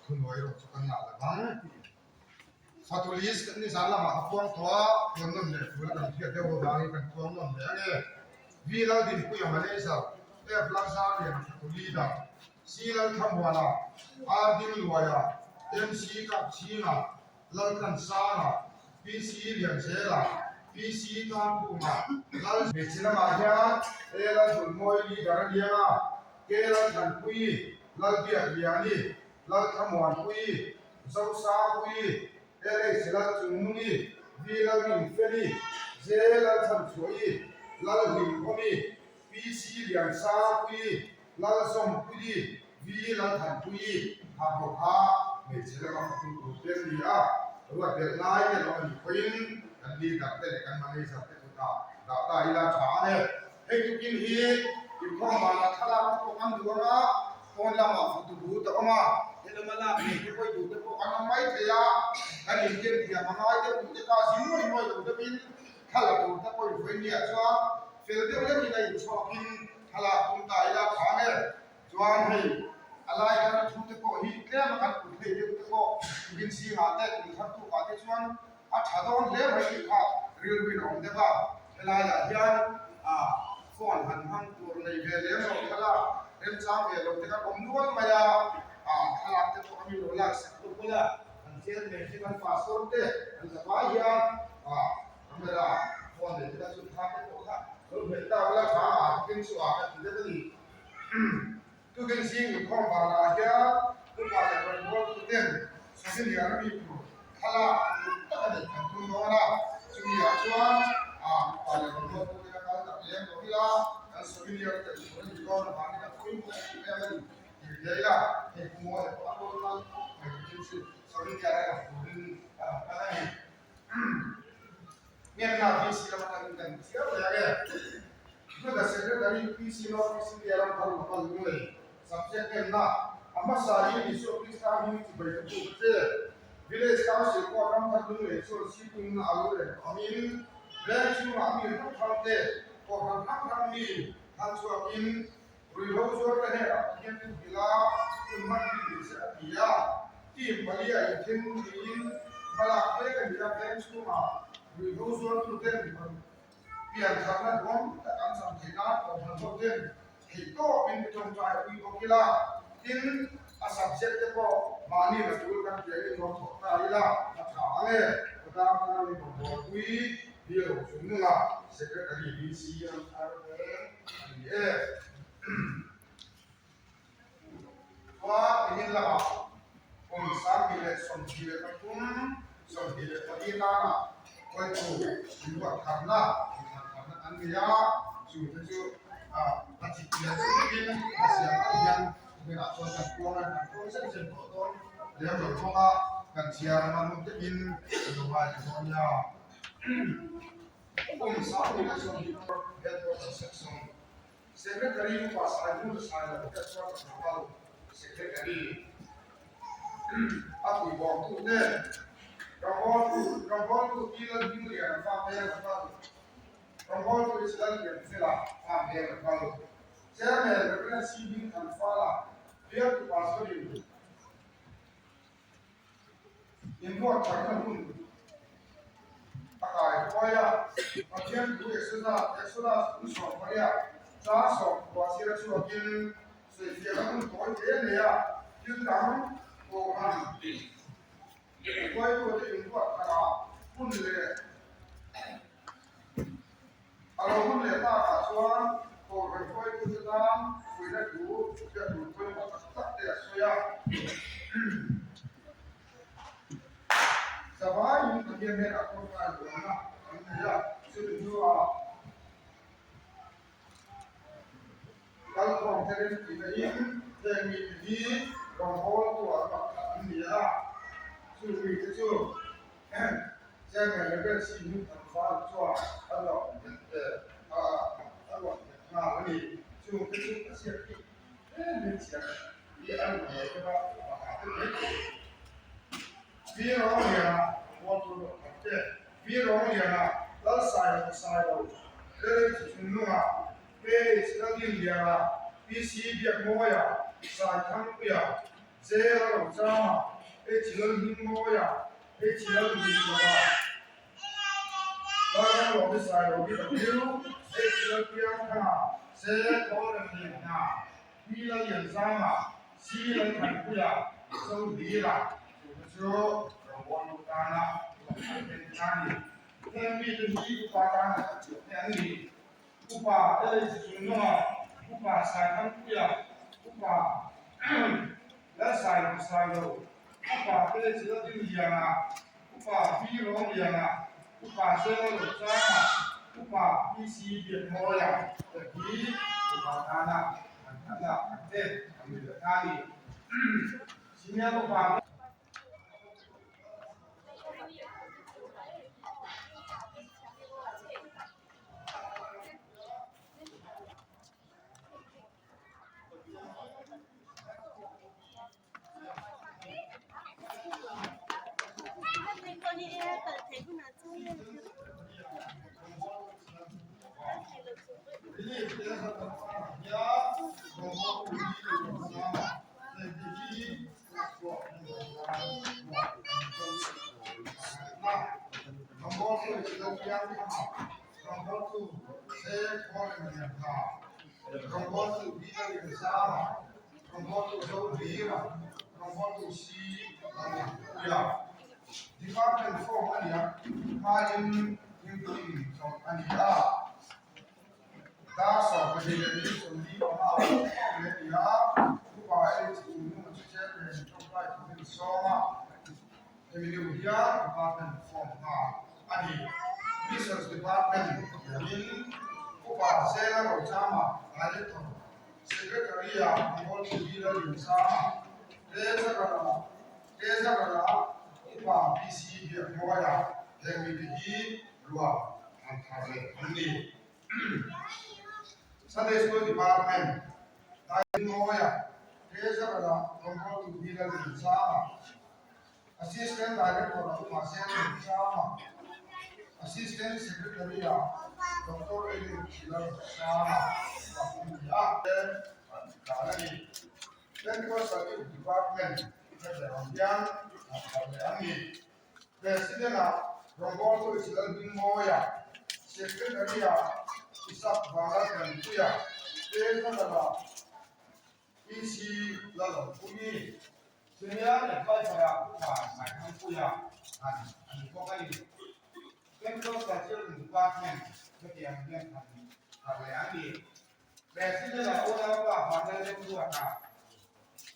Thunuai erawh chu kan ngah lo vang. Fatu list nizan lamah ka puang tawh a, puan nawn leh tura kan hriat deuh avangin kan puang nawn leh ang e. V Laldinpuia Manager, F Lalzarliana Fatu Leader, C Lalthamuana, R Dingluaia, MC Kapchhinga, Laltlansanga, PC Lianzela, PC Tlangkhuma, Lal. Hmeichhe lamah hian A Lalhulmawi Leader a nia a, K Lalthanpuii, Lalbiakliani, Lalthamuanpuii, Zosangpuii, LH Lalchungnungi, V Lalrinfeli, J Lalchhanchhuahi, Lalhlimkhawmi, PC Liansangpuii, Lalzawmpuii, V Lalthanpuii, kha ho kha hmeichhe lama fatu tur te an ni a, ruat belh ngai te lo a nih pawhin kan leader te leh kan manager te kutah dah ta ila tha a ni. Hei tukin hi inkhawm vanah thlalak te pawh kan duh ang a, pawn lamah fatu but a awm a, helama lak nei te pawh i duh te pawh kan awm mai thei a, kan inken thiam a ngai deuh duh te kha zin nuai nuai lo deuhin thla la tur te pawh invawi nia chuan fel deuh deuhin a inchhuakin thlalak tum ta ila tha ang e. Chuan hei a lai thar thu te pawh hi tlem a kan kut hlei deuh te pawh tukin zingah te kum thar tukah te chuan a tha dawn hle mai tih kha rilruin a awm deuh a, helaiah hian ah phone han hmang tur nei ve lem lo thlalak remchang ve lo te kan awm nual mai a, ah thlalak te pawh a mi lo lak sak bawk bawlh a, an chairman te kan pastor te an zavai hian ah camera phone nei te kha chu thla te pawh kha lo hmet ta ula tha ah tukin chu ah kan ti deuh a ni. Tukin zing inkhawm vanah hian upa leh rawngbawltu ten Souvenir a mi tur thlalak uluk tak a neih kan tum dawn a, chumi ah chuan upa leh rawngbawltu ten a kal tak lem lo ila kan souvenir tel tur a nih dawn avangin a pawimawh em em a ni tih hle ila, hei pu Mawi pawh a rawn kal khawp mai tukin chu souvenir a lang turin a rawn kal a ni. Ngenna VC lam atangin kan chiar leh ang e. Hmuna Secretary PC North East India ram thar local Lunglei Subject ngenna a hmasa hi Isua Krista hming chibai chu tu ka che. Village Council Court ram thar Lunglei chuan sipungna a lo rel tawh angin veng chhungah mi hrang hrang te kohhran hrang hrang mi thar chhuakin ruihhlo zuar te hnenah Pathian thu hrilh a hun hman hi ni se a ti a. Team palia inthen niin hmalak mek a ni a, veng chhungah ruihhlo zuartuten Pian tharna duang tak an cham theih nan kohhran ho ten theih tawpin i tawngtai pui bawk ila, tin a subject te pawh mahni la tul kan tia in rawn thawk ta ila a tha ang e, khawtlang tan in rawn buaipui Bill Chungnunga Secretary VC an thar vel a ni e. Chuan nimin lamah kum 2023 24 tana Kawltu inruat tharna, inthlan tharna an nei a, chu te chu a chip lian deuh deuhin a siam ang hian kuminah chuan kan puang a, kan puang zen zen tawh dawn lem lo thawng a, kan chhiar anga nung takin kan lo ngai ta dawn nia. Kum 2024 Headquarter Section Secretary upa Saihmun Sailo te chuan ka hmu lo. Secretary a puibawmtu te, Rawngbawltu, Rawngbawltu Pi Lalhmingliana fa hmel a kal, Rawngbawltu Is Lallianfela fa hmel a kal, Chairman Reverend C Hmingthanfala, Bialtu Pastor in Inruat tharna hun a kai huai a, Pathian thu Exodus kum 18 chang 10 chhiar chhuakin sawifiahna hun tawi te a nei a, thil dang kohhran huaitute inruat tharah hun leh A lo hun leh takah chuan kohhran hruaitute tan fuihna thu hriat tur pawimawh tak tak te a sawi a. Zavaiin Pathian hnenah tawngtai luanna an nei a, chumi hnuah kalkhawm te remtihna in heng mite hi rawngbawltu an pakhat an ni a, chu mite chu Chairman Reverend C. Hmingthang Fal chuan a ruah a ruah nghet nghal a ni. Chung te chu a chhiat bik em em chhiat hi a ruah lo deuh a, a ha deuh mai thei. Pi Rongliana rual tur ruah khat te, Pi Rongliana Lal Sailo Sailo, Lal Chhungnunga, Page Laldinliana, PC Biakmawia, Saithangpuia, J Lalrochama, H Lalhmingmawia, H Lalduhsawma, Lalramlawmi Sailovi W, H Lalpiangthanga, C Thawlremlianhna, P Lallianzama, C Lalthanpuia, Zohlira, chu te chu Rawngbawl lut tana ruahman te a ni. Heng mite hi upa tana an chhuah te an ni. Upa Alex Chungnunga, Upa Saithanpuia, Upa Lalsailo Sailo, Upa Alex Lalrinliana, Upa Pi Rawngliana, Upa Zela Rochanga, Upa PC Biakmawia te hi Upa tana an hman lak ang te an ni leh ta a ni. Senior Upa. Department form a nia hmain thingpui chawlh a ni a. Dar 12:45 a awm leh a ni a, upa H Chungnunga chu chairman tawngtai turin sawm a, hemi deuh hian department form nghal a ni. Missions Department hianin upa Zela Rochama Director, Secretary-a Mongol Thili Lalliansanga, Treasurer-a Treasurer-a upa PC Biakmawia heng mite hi ruah an thar leh an ni. Sunday School Department, Dainmawia, Treasurer-a rawngbawltu hi Lalrinchanga, Assistant Director-a Upa Zelrinchanga, Assistant Secretary-a Doctor Eliud Lalsanga an ni a. An a ni. Pentecostal Youth Department hetiang ang hian an thar leh an ni. President-ah rawngbawltu Israel Hmingmawia, Secretary-ah Isaac Vanlaltanpuia, Treasurer-ah PC Lalawmpuii, Senior Adviser-ah Upa Saithangpuia han a ni bawk a ni. Pentecostal Children Department hetiang hian han thar leh an ni. President-ah unaupa Vanlalremruata,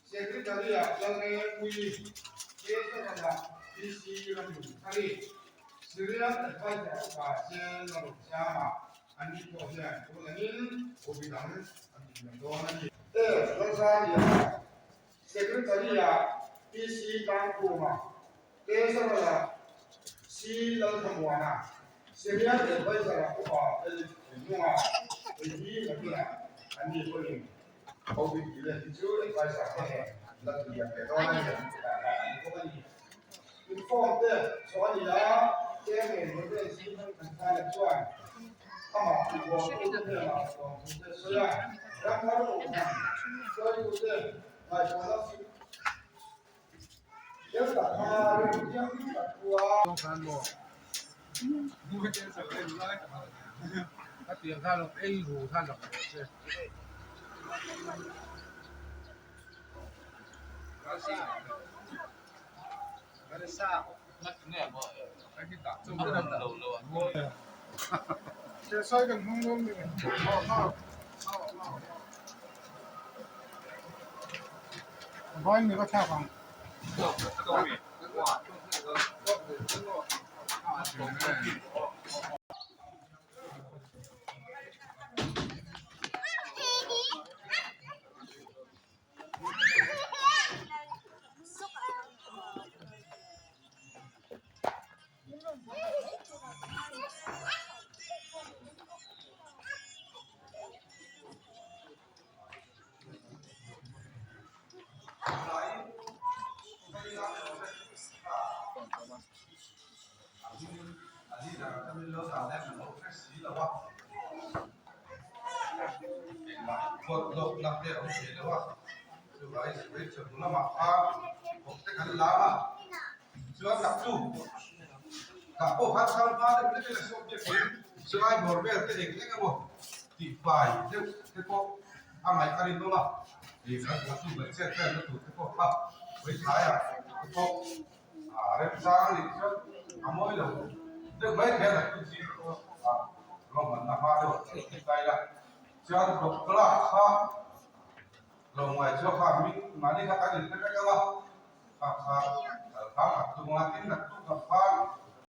Secretary-ah Lalrengpuii, Treasurer-ah PC Ramnunthari, Syrian Adviser upa Sel Lalawmsiama an ni pawh hian tunangin hobby dang an inlem dawn a ni. F. Lalzaliana, Secretary-ah PC Tlangkhuma, Treasurer-ah C. Lalthamuana, Senior Adviser-ah upa Elif Thinlunga, hei hi nakinah an ni pawhin Covid tih hi chu adviser te nen la tiliam leh dawn a ni an bawk a ni. Inform te chawh a ni a, Chairman Rev. Stephen Thanthana chuan amah tihbawltu te hnenah lawmthu te a sawi a, ramthar kohhran hruaitute ngaihtuahna Chuvangin Sipai chawhnu lamah khan thawk te kan lam a, chuan naktuk tah pawh khan chhang hma deuh hlek ila sawm biakin chulai bawr vel te eng eng emaw tihfai deuh te pawh a ngaih a rinawm a, ih kan naktuk leh chet velna tur te pawh kha vawitlaiah te pawh a remchang a nih chuan a mawi lo deuh mai thei a naktuk zing pawh a lawmmanna hma deuh a tih ila chuan bawkhlak kha. Lo ngai chu kha hming mahni kha kan inhre vek ang a, kha kha kal kha khat tum a, tin naktuk ang khan.